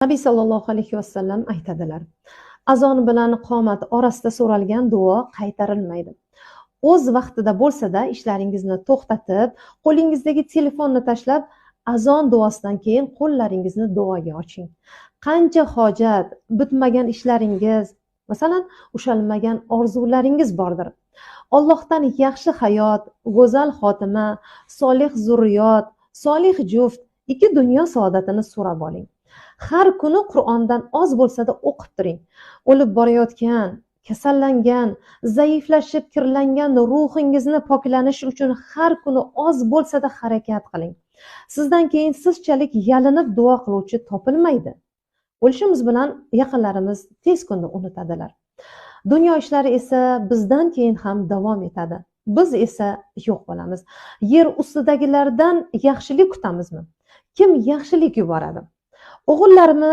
Nabiy sollallohu alayhi vasallam aytadilar: azon bilan qomat orasida so'ralgan duo qaytarilmaydi. O'z vaqtida bo'lsa-da ishlaringizni to'xtatib, qo'lingizdagi telefonni tashlab, azon duosidan keyin qo'llaringizni duoga oching. Qancha hojat, bitmagan ishlaringiz, masalan, ushalmagan orzularingiz bordir. Allohdan yaxshi hayot, go'zal xotima, solih zurriyot, solih juft, ikki dunyo saodatini so'rab oling. Har kuni Qur'ondan oz bo'lsa-da o'qib turing. O'lib borayotgan, kasallangan, zaiflashib kirlangan ruhingizni poklanishi uchun har kuni oz bo'lsa-da harakat qiling. Sizdan keyin sizchalik yalinib duo qiluvchi topilmaydi. O'lishimiz bilan yaqinlarimiz tez kunda unutadilar. Dunyo ishlari esa bizdan keyin ham davom etadi. Biz esa yo'q bo'lamiz. Yer ustidagilardan yaxshilik kutamizmi? Kim yaxshilik yuboradi? O'g'illarimiz